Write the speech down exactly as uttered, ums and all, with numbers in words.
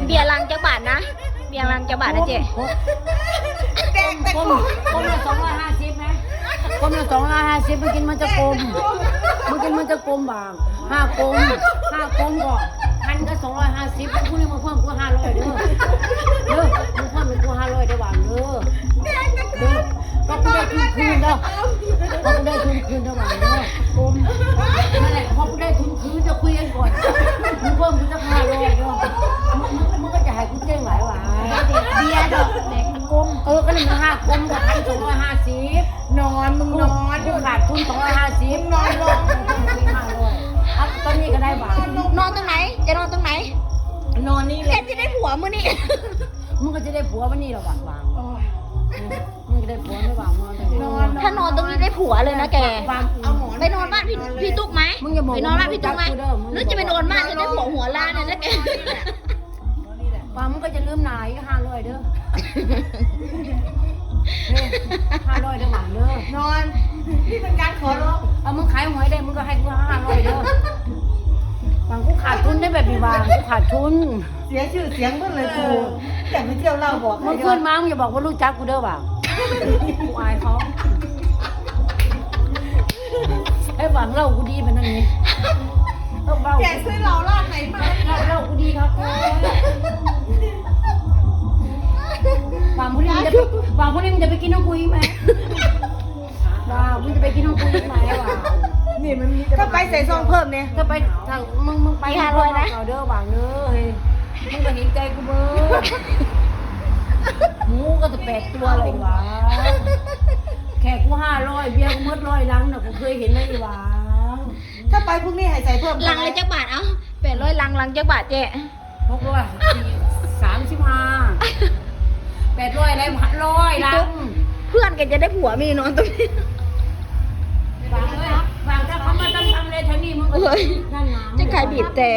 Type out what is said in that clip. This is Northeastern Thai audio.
เบียร์ลังจักบาทนะ เบียร์ลังจักบาทนะเจ๊ กลมกลมละสองร้อยห้าสิบนะกลมละสองร้อยห้าสิบ มึงกินมันจะกลม มึงกินมันจะกลมบางห้ากลมห้ากลมก่อนพันก็สองร้อยห้าสิบ มึงพูดให้มึงเพิ่มกูห้าร้อยเด้อเด้อมึงเพิ่มกูห้าร้อยเด้อบางเด้อเด้อก็กูได้ทุนคืนเด้อก็กูได้ทุนคืนเด้อบางเด้อกลมนั่นแหละพอกูได้ทุนคืนจะคุยกันก่อนมึงเพิ่มกูจะห้าร้อยเด้อมึงมึงก็จะให้กูเจ๊งหลายหว่า เบียร์ดอกแดกกลม เออ ก็เลยมันห้ากลมกับพันสองร้อยห้าสิบ นอนมึงนอน กูขาดทุนสองร้อยห้าสิบ นอนลง ตอนนี้ก็ได้บาท นอนตรงไหน จะนอนตรงไหน นอนนี่แห แก ละ จะได้ผัวมื้อนี้ มึงก็จะได้ผัววันนี้หรอวะบางมึงจะได้ผัวไม่บางนอนตรงนี้ นอน ถ้านอนตรงนี้ได้ผัวเลยนะแก บาง เอาหมอน ไปนอนบ้านพี่พี่ตุ๊กไหม มึงอย่าบอก ไปนอนบ้านพี่ตุ๊กไหม มึงอย่าบอก หรือจะไปนอนบ้านจะได้ผัวหัวล้านเลยนะแก บางมึงก็จะลืมหนาอีกห้าร้อยเด้อห้าร้อยเด้อบางเด้อน อนนี่เป็นการขอร้อง เอามึงขายหวยได้มึงก็ให้กูห้าร้อยเด้อบางกูขาดทุนได้แบบนี้บางกูขาดทุน เสียชื่อเสียงหมดเลยกูแต่ไปเที่ยวเล่าบอก เมื่อคืนมามึงอย่าบอกว่ารู้จักกูเด้อว่ะกูอายเขาให้หวังเล่ากูดีมันนั่นนี่เล่าเบา แกซื้อเหล้าร้านไหนมา เล่าเล่ากูดีครับกูหวังพรุ่งนี้มึงจะไปหวังพรุ่งนี้มึงจะไปกินน้องกูอีกไหมหวังมึงจะไปกินน้องกูอีกไหมหวัง นี่มันมีแต่ไปใส่ซองเพิ่มเนี่ย ถ้าไปถ้ามึงมึงไป ห้าร้อยนะ เก่าเด้อหวังเด้อเฮ้ยมึงก็เห็นใจกูเบ้อหมูก็จะแปดตัวเลยหวังแขกกูห้าร้อยเบียร์กูหมดร้อยลังน่ะกูเคยเห็นเลยหวัง ถ้าไปพรุ่งนี้ให้ใส่เพิ่ม ลังละจักบาทเอ้าแปดร้อยลังลังจักบาทเจ๊ หกร้อยสามสิบห้าแปดร้อยอะไรร้อยลัง เพื่อนแกจะได้ผัวมีนอนตรงนี้ หวังเลยหวังถ้าเขามาตั้งทำเลยแถวนี้มึงก็ เฮ้ย นั่นนะ จะขายบีบแต่